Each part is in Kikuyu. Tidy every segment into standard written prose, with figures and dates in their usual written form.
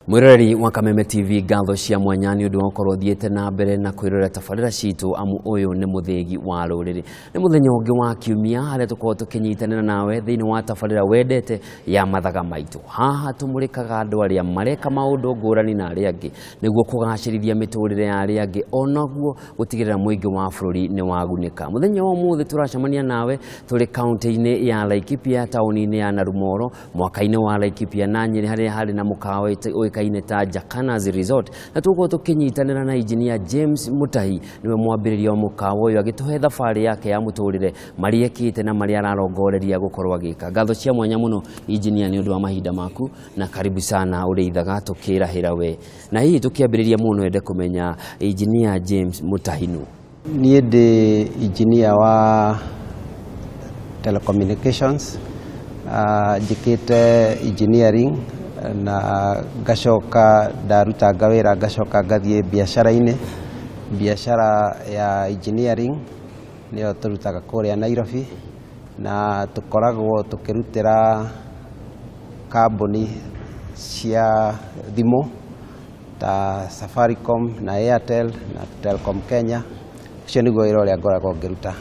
Mwiroreri wa Kameme TV, ngatho cia mwanya nĩ ũndũ wa gũkorwo thiĩte na mbere na kwĩrorera tabarĩra citũ, amu ũyũ nĩ mũthĩgi wa rũrĩrĩ. Nĩ mũthenya ũngĩ wa kiumia harĩa tũkorwo tũkĩnyitanĩra nawe thĩinĩ wa tabarĩra wendete ya Mathaga Maitũ. Haha tũmũrĩkaga andũ arĩa mareka maũndũ ngũrani na arĩa angĩ nĩguo kũgacĩrithia mĩtũrĩre ya arĩa angĩ, onaguo gũtigĩrĩra mũingĩ wa bũrũri nĩ wagunĩka. Mũthenya wa ũmũthĩ tũracemania nawe tũrĩ kaunti-inĩ ya Laikipia, taũni-inĩ ya Narumoro, mwaka-inĩ wa Laikipia na Nyĩrĩ, harĩa harĩ na mũkawa ũĩkaine ta Jakanas Resort, na tũgũkorwo tũkĩnyitanĩra na Engineer James Mutahi, nĩwe mwambĩrĩria wa mũkawa ũyũ, agĩtũhe thabarĩ yake ya mũtũrĩre, marĩa ekĩte na marĩa ararongoreria gũkorwo agĩka. Ngatho cia mwanya mũno, engineer, nĩ ũndũ wa mahinda maku, na karibu sana ũrĩithaga tũkĩrahĩra we. Na hihi tũkĩambĩrĩria mũno, ende kũmenya Engineer James Mutahi nũ? Niĩ ndĩ engineer wa telecommunications, njĩkĩte engineering na ngacoka ndarutanga wĩra, ngacoka ngathiĩ biacara-inĩ. Biacara ya engineering nĩyo tũrutaga kũrĩa Nairobi, na tũkoragwo tũkĩrutĩra kambuni cia thimũ ta Safaricom na Airtel na Telcom Kenya. Ũcio nĩguo wĩra ũrĩa ngoragwo ngĩruta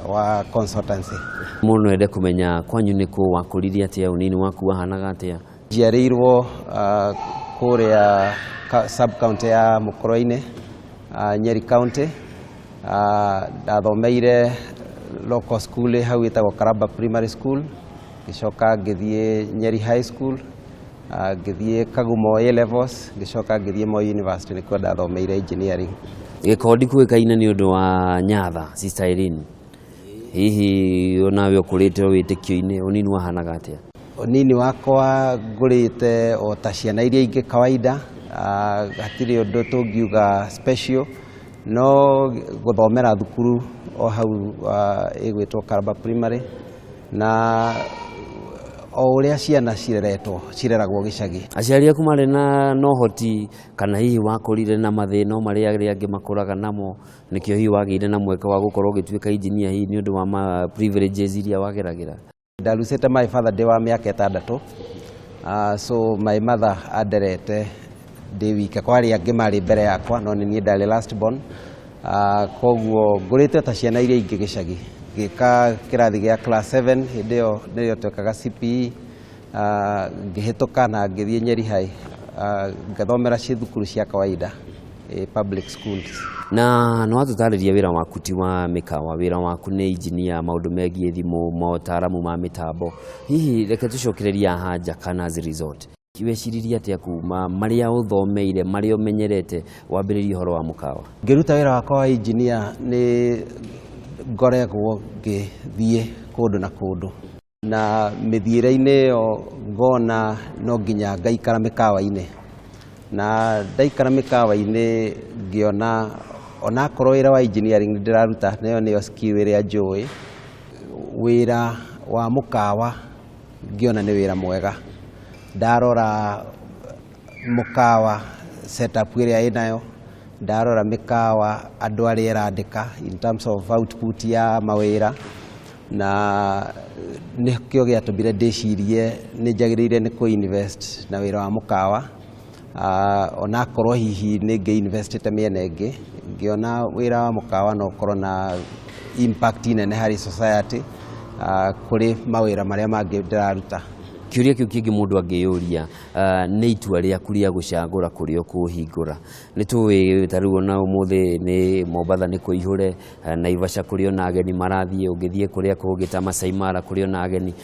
wa consultancy. Mũno ende kũmenya kwanyu nĩ kũ, wakũririe atĩa, ũnini waku wahanaga atĩa? Njiarĩirwo kũrĩa sub county ya Mũkũrwe-inĩ, Nyeri County. Ndathomeire local school hau ĩtagwo Karaba Primary School, ngĩcoka ngĩthiĩ Nyeri High School, ngĩthiĩ Kagumo A Levels, ngĩcoka ngĩthiĩ Moi University, nĩkuo ndathomeire engineering. Gĩkondi kũĩkaine nĩ ũndũ wa Nyatha, Sister Irene. Hihi onawe ũkũrĩte wĩtĩkio-inĩ, ũnini wahanaga atĩa? Ũnini wakwa ngũrĩte o ta ciana iria ingĩ kawaida, hatirĩ ũndũ tũngiuga special, no gũthomera thukuru o hau ĩgwĩtwo Karaba Primary, na o ũrĩa ciana cireretwo cireragwo gĩcagi. Aciari aku marĩ na ũhoti, kana hihi wakũrire na mathĩna o marĩa arĩa angĩ makũraga namo, nĩkĩo hihi wagĩire na mweke wa gũkorwo ũgĩtuĩka engineer, hihi nĩ ũndũ wa ma privileges iria wageragĩra? Ndarucĩte my father ndĩ wa mĩaka 6, so my mother anderete ndĩ wike. Kwarĩ angĩ marĩ mbere yakwa, no nĩ niĩ ndarĩ last born. Koguo ngũrĩte ta ciana iria ingĩ gĩcagi, ngĩka kĩrathi gĩa class 7, hĩndĩ ĩyo nĩrĩo twekaga CPE, ngĩhĩtũka na ngĩthiĩ Nyeri High, ngathomera ci thukuru cia kawaida, public schools. Na nĩ watũtarĩria wĩra waku ti wa mĩkawa, wĩra waku nĩ engineer, maũndũ megiĩ thimũ, motaramu ma mĩtambo. Hihi reke tũcokererie haha Jakanas Resort, weciririe atĩa kuma marĩa ũthomeire, marĩa ũmenyerete, wambĩrĩrie ũhoro wa mũkawa? Ngĩruta wĩra wakwa wa engineer nĩ ngoregwo ngĩthiĩ kũndũ na kũndũ, na mĩthiĩre-inĩ ĩyo ngona no nginya ngaikara mĩkawa-inĩ, na ndaikara mĩkawa-inĩ ngĩona onakorwo wĩra wa engineering ndĩraruta, nayo nĩyo skill ĩrĩa njũĩ, wĩra wa mũkawa ngĩona nĩ wĩra mwega. Ndarora mũkawa setup ĩrĩa ĩnayo, ndarora mĩkawa andũ arĩa ĩrandĩka in terms of output ya mawĩra, na nĩkĩo gĩatũmire ndĩcirie nĩ njagĩrĩire nĩ kũ invest na wĩra wa mũkawa, onakorwo hihi nĩ ngĩ investĩte mĩena ĩngĩ, ngĩona wĩra wa mũkawa no ũkorwo na impact nene harĩ society, kũrĩ mawĩra marĩa mangĩ ndĩraruta. Kĩũria kĩu kĩngĩ mũndũ angĩyũria, nĩ itua rĩaku rĩa gũcagũra kũrĩa ũkũhingũra. Nĩ tũĩ ta rĩu ona ũmũthĩ nĩ Mombatha nĩ kũihũre, Naivasha kũrĩ ona ageni marathiĩ, ũngĩthiĩ kũrĩa kũngĩ ta Masai Mara kũrĩ ona ageni.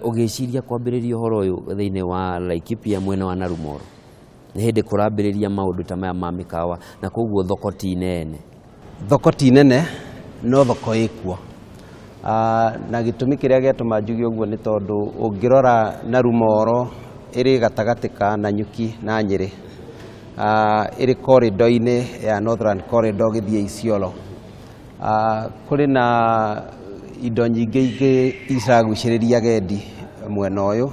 Ũgĩciria kwambĩrĩria ũhoro ũyũ thĩinĩ wa Laikipia mwena wa Narumoro, nĩ hĩndĩ kũrambĩrĩria maũndũ ta maya ma mĩkawa, na koguo thoko ti nene? Thoko ti nene, no thoko ĩkuo. Na gĩtũmi kĩrĩa gĩatũma njuge ũguo nĩ tondũ ũngĩrora Narumoro ĩrĩ gatagatĩ ka Nanyuki na Nyĩrĩ, ĩrĩ corridor-inĩ ya Northern Corridor gĩthiĩ Isiolo. Kũrĩ na indo nyingĩ ingĩ iragucĩrĩria agendi mwena ũyũ.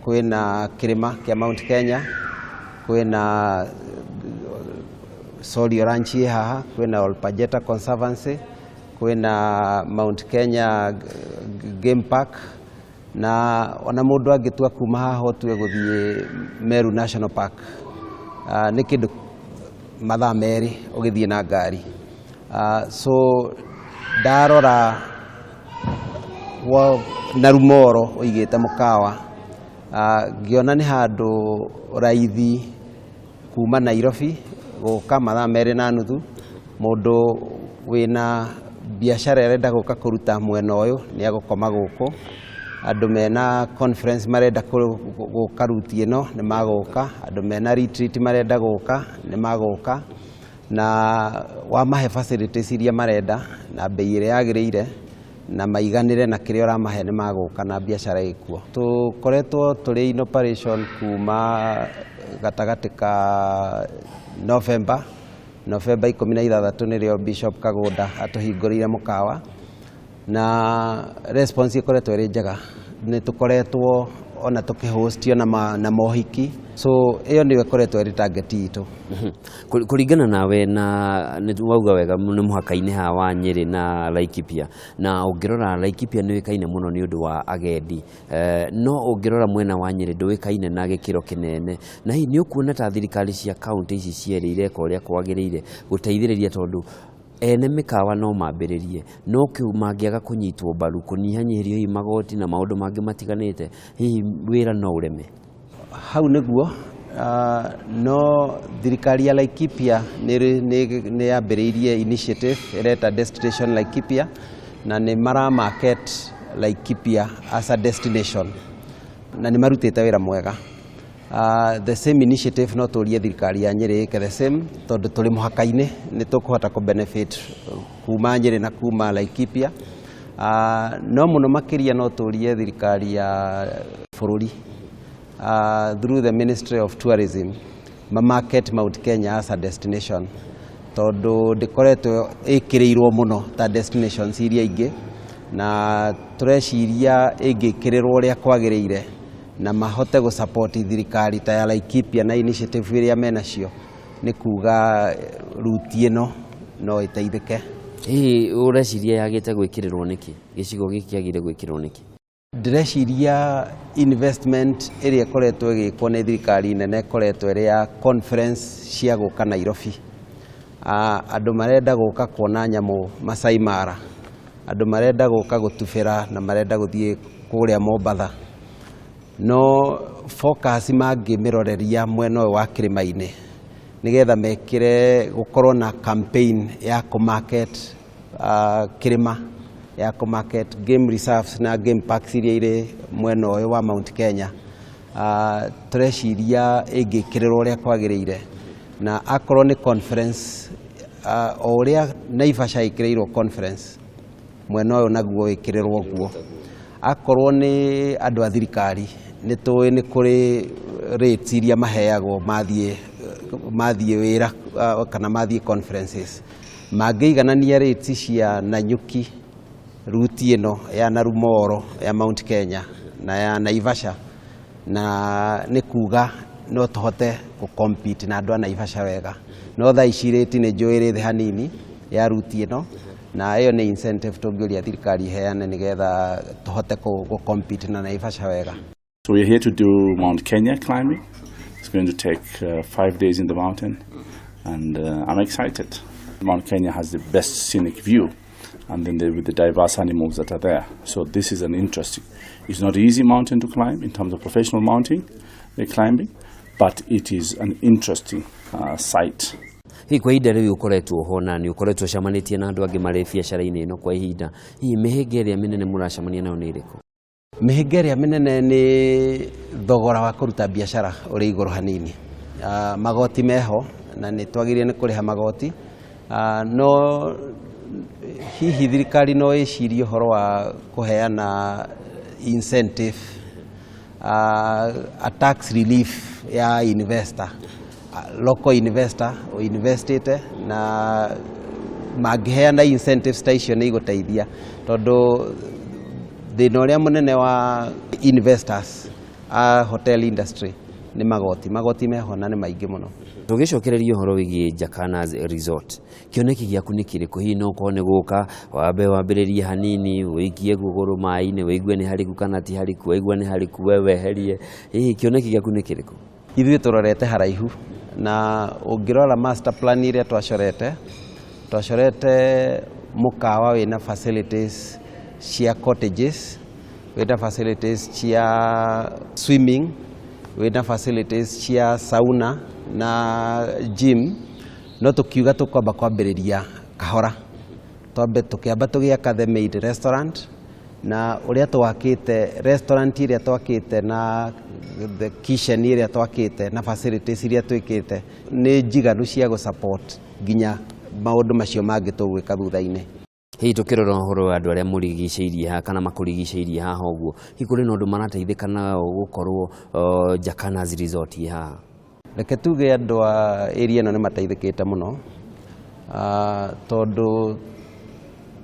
Kwĩna kĩrĩma kĩa Mount Kenya, kwĩna Solio Ranch ĩ haha, kwĩna Olpajeta Conservancy, kwĩna Mount Kenya Game Park, na ona mũndũ angĩtua kuma haha ũtue gũthiĩ Meru National Park. Nĩ kĩndũ mathaa 2 ũgĩthiĩ na ngari. So ndarora Narumoro ũigĩte mũkawa, ngĩona nĩ handũ raithi kuma Nairobi gũka mathaa 2.5. Mũndũ wĩna biacara arenda gũka kũruta mwena ũyũ nĩ agũkoma gũkũ. Andũ mena conference marenda gũka route ĩno nĩ magũka, andũ mena retreat marenda gũka nĩ magũka, na wamahe facilities iria marenda na bei ĩrĩa yagĩrĩire na maiganĩre na kĩrĩa ũramahe nĩ magũka na biacara ĩkuo. Tũkoretwo tũrĩ in operation kuma gatagatĩ ka November, November 16 nĩrĩo Bishop Kagũnda atũhingũrĩire mũkawa, na response ĩkoretwo ĩrĩ njega. Nĩ tũkoretwo ona tũkĩhost ona na mohiki, so ĩyo nĩyo ĩkoretwo ĩrĩ target itũ. Kũringana nawe, na nĩ wauga wega, nĩ mũhaka-inĩ haha wa Nyĩrĩ na Laikipia, na ũngĩrora Laikipia nĩ ũĩkaine mũno nĩ ũndũ wa agendi, no ũngĩrora mwena wa Nyĩrĩ ndũĩkaine na gĩkĩro kĩnene. Na hihi nĩ ũkuona ta thirikari cia kaũntĩ ici cierĩ ireka ũrĩa kwagĩrĩire gũteithĩrĩria, tondũ ene mĩkawa no mambĩrĩrie, no kĩu mangĩaga kũnyitwo mbaru, kũnyihanyihĩrio hihi magoti na maũndũ mangĩ matiganĩte, hihi wĩra no ũreme? Hau nĩguo, no thirikari ya Laikipia nĩ yambĩrĩirie initiative ĩreta Destination Laikipia, na nĩ mara market Laikipia as a destination, na nĩ marutĩte wĩra mwega. The same initiative no tũrie thirikari ya Nyĩrĩ ĩke the same, tondũ tũrĩ mũhaka-inĩ, nĩ tũkũhota kũ benefit kuma Nyĩrĩ na kuma Laikipia. No mũno makĩria no tũrie thirikari ya bũrũri, through the Ministry of Tourism, ma market Mount Kenya as a destination, tondũ ndĩkoretwo ĩkĩrĩirwo mũno ta destinations iria ingĩ, na tũreciria ĩngĩkĩrĩrwo ũrĩa kwagĩrĩire na mahote gũ support thirikari ta ya Laikipia na initiative iria menacio, nĩ kuga route ĩno no ĩteithĩke. Hihi ũreciria yagĩte gwĩkĩrĩrwo nĩkĩ? Gĩcigo gĩkĩ kĩagĩire gwĩkĩrĩrwo nĩkĩ? Ndĩreciria investment ĩrĩa ĩkoretwo ĩgĩkwo nĩ thirikari nene ĩkoretwo ĩrĩ ya conference cia gũka Nairobi. Andũ marenda gũka kuona nyamũ Masai Mara, andũ marenda gũka gũtubĩra na marenda gũthiĩ kũrĩa Mombatha, no focus mangĩmĩroreria mwena ũyũ wa kĩrĩma-inĩ, nĩgetha mekĩre gũkorwo na campaign ya kũ-market kĩrĩma, ya kũ-market game reserves na game parks iria irĩ mwena ũyũ wa Mount Kenya. Tũreciria ĩngĩkĩrĩrwo ũrĩa kwagĩrĩire, na akorwo nĩ conference, o ũrĩa Naivasha ĩkĩrĩirwo conference, mwena ũyũ naguo wĩkĩrĩrwo guo. Akorwo nĩ andũ a thirikari, nĩ tũĩ nĩ kũrĩ rates iria maheagwo mathiĩ wĩra kana mathiĩ conferences, mangĩiganania rates cia Nanyuki, route ĩno ya Narumoro ya Mount Kenya na ya Naivasha, na nĩ kuga no tũhote gũ compete na andũ a Naivasha wega. No thaa ici rate nĩ njũĩ ĩrĩ thĩ hanini ya route ĩno, na ĩyo nĩ incentive tũngĩũria thirikari iheane nĩgetha tũhote gũ compete na Naivasha wega. So we're here to do Mount Kenya climbing. It's going to take 5 days in the mountain, and I'm excited. Mount Kenya has the best scenic view, and then with the diverse animals that are there. So this is an interesting. It's not easy mountain to climb in terms of professional mounting, climbing, but it is an interesting site. Hihi kwa ihinda rĩu ũkoretwo ho na nĩ ũkoretwo ũcemanĩtie na andũ angĩ marĩ biacara-inĩ ĩno kwa ihinda, hihi mĩhĩnga ĩrĩa mĩnene mũracemania nayo nĩ ĩrĩkũ? Mĩhĩnga ĩrĩa mĩnene nĩ thogora wa kũruta biacara ũrĩ igũrũ hanini. Magoti meho na nĩ twagĩrĩire nĩ kũrĩha magoti, no hihi thirikari no ĩcirie ũhoro wa kũheana incentive, a tax relief ya investor, local investor investĩte, na mangĩheana incentives ta icio nĩ igũteithia, tondũ thĩna ũrĩa mũnene wa investors a hotel industry nĩ magoti. Magoti meho na nĩ maingĩ mũno. Tũgĩcokereria ũhoro wĩgiĩ Jakanas Resort, kĩoneki gĩaku nĩ kĩrĩkũ? Hihi no ũkorwo nĩ gũka wambe wambĩrĩrie hanini, wĩikie kũgũrũ maĩ-inĩ, wĩigue nĩ hariku kana ti hariku, waigua nĩ hariku we weherie, hihi kĩoneki gĩaku nĩ kĩrĩkũ? Ithuĩ tũrorete haraihu. Na ũngĩrora master plan ĩrĩa twacorete, twacorete mũkawa wĩna facilities cia cottages, wĩna facilities cia swimming, wĩna facilities cia sauna na gym, no tũkiuga tũkwamba kwambĩrĩria kahora, twambe tũkĩamba tũgĩaka the main restaurant, na ũrĩa twakĩte restaurant ĩrĩa twakĩte na the kitchen ĩrĩa twakĩte na facilities iria twĩkĩte nĩ njiganu cia gũ support nginya maũndũ macio mangĩ tũgwĩka thutha-inĩ. Hihi tũkĩrora ũhoro wa andũ arĩa mũrigicĩirie haha kana makũrigicĩirie haha ũguo, hihi kũrĩ na ũndũ marateithĩka nao gũkorwo Jakanas Resort ĩ haha? Reke tuge andũ a area ĩno nĩ mateithĩkĩte mũno, tondũ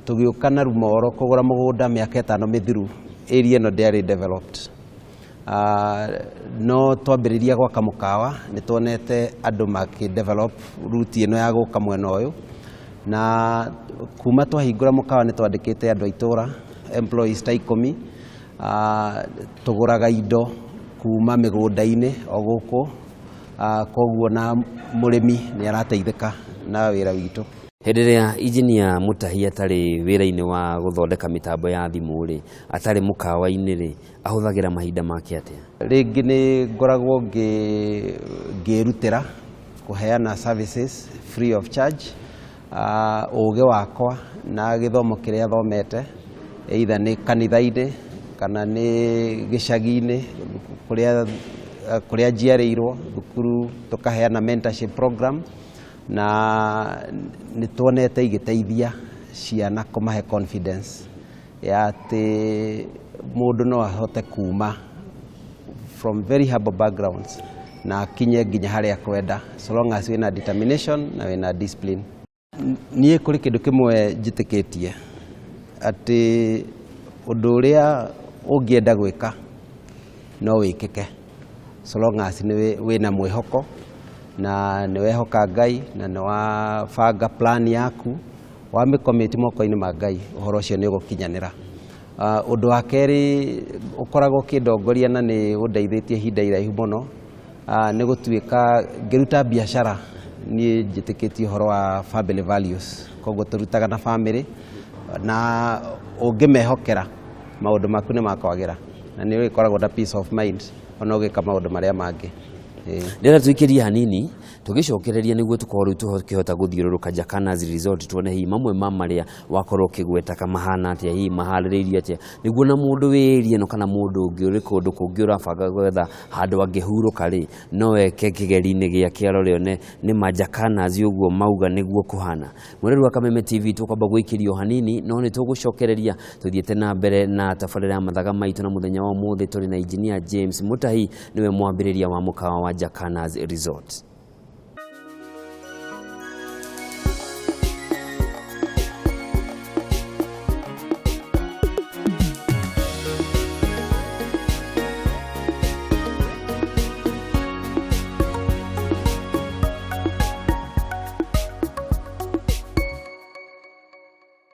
tũgĩũka na Rumoro kũgũra mũgũnda mĩaka 5 mĩthiru, area ĩno ndĩarĩ developed. No twambĩrĩria gwaka mũkawa nĩ tuonete andũ makĩ develop route ĩno ya gũka mwena ũyũ, na kuma twahingũra mũkawa nĩ twandĩkĩte andũ a itũra employees ta 10. Tũgũraga indo kuma mĩgũnda-inĩ o gũkũ, koguo na mũrĩmi nĩ arateithĩka na wĩra witũ. Hĩndĩ ĩrĩa Engineer Mutahi atarĩ wĩra-inĩ wa gũthondeka mĩtambo ya thimũ rĩ, atarĩ mũkawa-inĩ rĩ, ahũthagĩra mahinda make atĩa? Rĩngĩ nĩ ngoragwo ngĩrutĩra kũheana services free of charge, ũgĩ wakwa na gĩthomo kĩrĩa thomete, either nĩ kanitha-inĩ kana nĩ gĩcagi-inĩ kũrĩa njiarĩirwo thukuru, tũkaheana mentorship program, na nĩ tuonete igĩteithia ciana kũmahe confidence ya atĩ mũndũ no ahote kuma from very humble backgrounds na akinye nginya harĩa akwenda, so long as wĩna determination na wĩna discipline. Niĩ kũrĩ kĩndũ kĩmwe njĩtĩkĩtie, atĩ ũndũ ũrĩa ũngĩenda gwĩka no wĩkĩke, so long as nĩ wĩna mwĩhoko na nĩ wehoka Ngai na nĩ wabanga plan yaku, wamĩcommit moko-inĩ ma Ngai, ũhoro ũcio nĩ ũgũkinyanĩra. Ũndũ wa kerĩ ũkoragwo ũkĩndongoria na nĩ ũndeithĩtie ihinda iraihu mũno, nĩ gũtuĩka ngĩruta biacara niĩ njĩtĩkĩtie ũhoro wa family values, koguo tũrutaga na family, na ũngĩmehokera maũndũ maku nĩ makwagĩra na nĩ ũrĩkoragwo na peace of mind ona ũgĩka maũndũ marĩa mangĩ. Ndĩrenda tũikĩrie hanini tũgĩcokereria nĩguo tũkorwo rĩu tũkĩhota gũthiũrũrũka Jakanas Resort, tuone hihi mamwe ma marĩa wakorwo ũkĩgweta kamahana atĩa, hihi maharĩrĩirio atĩa, nĩguo na mũndũ wĩ area ĩno kana mũndũ ũngĩ ũrĩ kũndũ kũngĩ ũrabanga gwetha handũ angĩhurũka rĩ, no eke kĩgeri-inĩ gĩake arore one nĩ ma Jakanas ũguo mauga nĩguo kũhana. Mwĩrori wa Kameme TV, tũkwamba gũikĩrio hanini no nĩ tũgũcokereria tũthiĩte na mbere na tabarĩra ya mathaga maitũ, na mũthenya wa ũmũthĩ tũrĩ na Engineer James Mutahi, nĩwe mwambĩrĩria wa mũkawa wa Jakanas Resort.